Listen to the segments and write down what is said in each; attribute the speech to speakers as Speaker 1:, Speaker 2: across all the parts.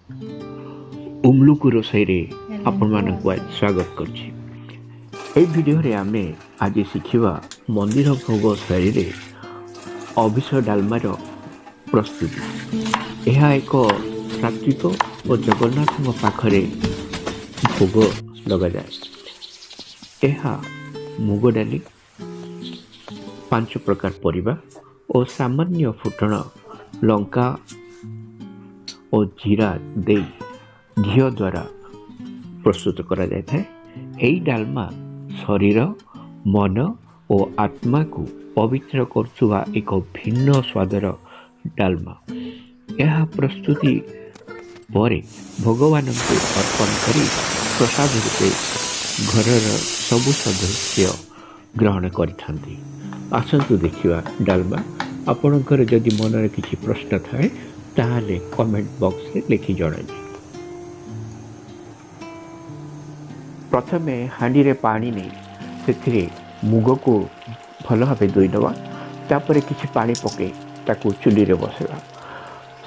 Speaker 1: ଉମଲୁକୁ ରୋଷେଇରେ ଆପଣମାନଙ୍କୁ ଆଜି ସ୍ୱାଗତ କରୁଛି। ଏହି ଭିଡ଼ିଓରେ ଆମେ ଆଜି ଶିଖିବା ମନ୍ଦିର ଭୋଗ ଶୈଳୀରେ ଅଭିଷ ଡାଲମାର ପ୍ରସ୍ତୁତି। ଏହା ଏକ ସାତ୍ତ୍ୱିକ ଓ ଜଗନ୍ନାଥଙ୍କ ପାଖରେ ଭୋଗ ଲଗାଯାଏ। ଏହା ମୁଗ ଡାଲି, 5 ପ୍ରକାର ପରିବା ଓ ସାମାନ୍ୟ ଫୁଟଣ ଲଙ୍କା ଓ ଜିରା ଦେଇ ଘିଅ ଦ୍ୱାରା ପ୍ରସ୍ତୁତ କରାଯାଇଥାଏ। ଏହି ଡାଲମା ଶରୀର, ମନ ଓ ଆତ୍ମାକୁ ପବିତ୍ର କରୁଥିବା ଏକ ଭିନ୍ନ ସ୍ୱାଦର ଡାଲମା। ଏହା ପ୍ରସ୍ତୁତି ପରେ ଭଗବାନଙ୍କୁ ଅର୍ପଣ କରି ପ୍ରସାଦ ରୂପେ ଘରର ସବୁ ସଦସ୍ୟ ଗ୍ରହଣ କରିଥାନ୍ତି। ଆସନ୍ତୁ ଦେଖିବା ଡାଲମା। ଆପଣଙ୍କର ଯଦି ମନରେ କିଛି ପ୍ରଶ୍ନ ଥାଏ, ତାହେଲେ କମେଣ୍ଟ ବକ୍ସରେ ଲେଖି ଜଣାଇବେ। ପ୍ରଥମେ ହାଣ୍ଡିରେ ପାଣି ନେଇ ସେଥିରେ ମୁଗକୁ ଭଲ ଭାବେ ଧୋଇଦେବା। ତାପରେ କିଛି ପାଣି ପକାଇ ତାକୁ ଚୁଲିରେ ବସାଇବା।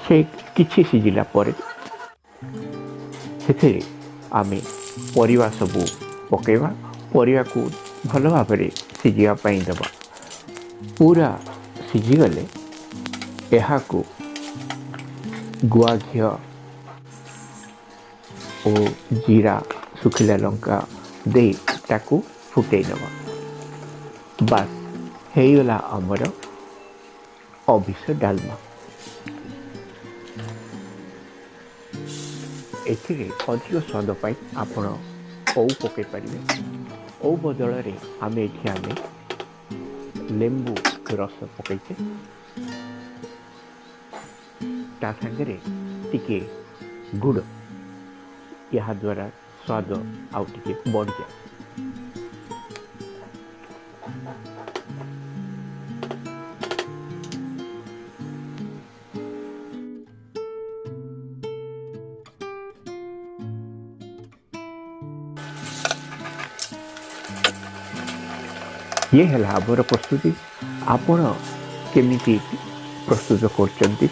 Speaker 1: ସେ କିଛି ସିଝିଲା ପରେ ସେଥିରେ ଆମେ ପରିବା ସବୁ ପକାଇବା। ପରିବାକୁ ଭଲ ଭାବରେ ସିଝିବା ପାଇଁ ଦେବା। ପୁରା ସିଝିଗଲେ ଏହାକୁ ଗୁଆ ଘିଅ ଓ ଜିରା, ଶୁଖିଲା ଲଙ୍କା ଦେଇ ତାକୁ ଫୁଟେଇ ନେବା। ବାସ୍, ହେଇଗଲା ଆମର ଅଭିଷ ଡାଲମା। ଏଥିରେ ଅଧିକ ସ୍ୱାଦ ପାଇଁ ଆପଣ ଓଉ ପକାଇ ପାରିବେ। ଓଉ ବଦଳରେ ଆମେ ଏଠି ଲେମ୍ବୁ ରସ ପକାଇଛେ। ତା ସାଙ୍ଗରେ ଟିକେ ଗୁଡ଼, ଏହାଦ୍ୱାରା ସ୍ୱାଦ ଆଉ ଟିକେ ବଢ଼ିଯାଏ। ଇଏ ହେଲା ଆମର ପ୍ରସ୍ତୁତି। ଆପଣ କେମିତି ପ୍ରସ୍ତୁତ କରୁଛନ୍ତି,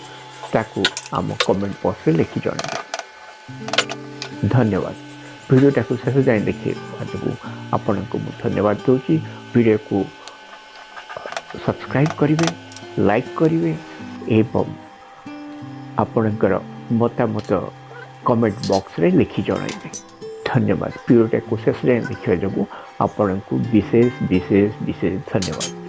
Speaker 1: ତାକୁ ଆମ କମେଣ୍ଟ ବକ୍ସରେ ଲେଖି ଜଣାଇବେ। ଧନ୍ୟବାଦ। ଭିଡ଼ିଓଟାକୁ ଶେଷ ଯାଏଁ ଦେଖିବା ଯୋଗୁଁ ଆପଣଙ୍କୁ ମୁଁ ଧନ୍ୟବାଦ ଦେଉଛି। ଭିଡ଼ିଓକୁ ସବସ୍କ୍ରାଇବ୍ କରିବେ, ଲାଇକ୍ କରିବେ ଏବଂ ଆପଣଙ୍କର ମତାମତ କମେଣ୍ଟ ବକ୍ସରେ ଲେଖି ଜଣାଇବେ। ଧନ୍ୟବାଦ। ଭିଡ଼ିଓଟାକୁ ଶେଷ ଯାଏଁ ଦେଖିବା ଯୋଗୁଁ ଆପଣଙ୍କୁ ବିଶେଷ ବିଶେଷ ବିଶେଷ ଧନ୍ୟବାଦ।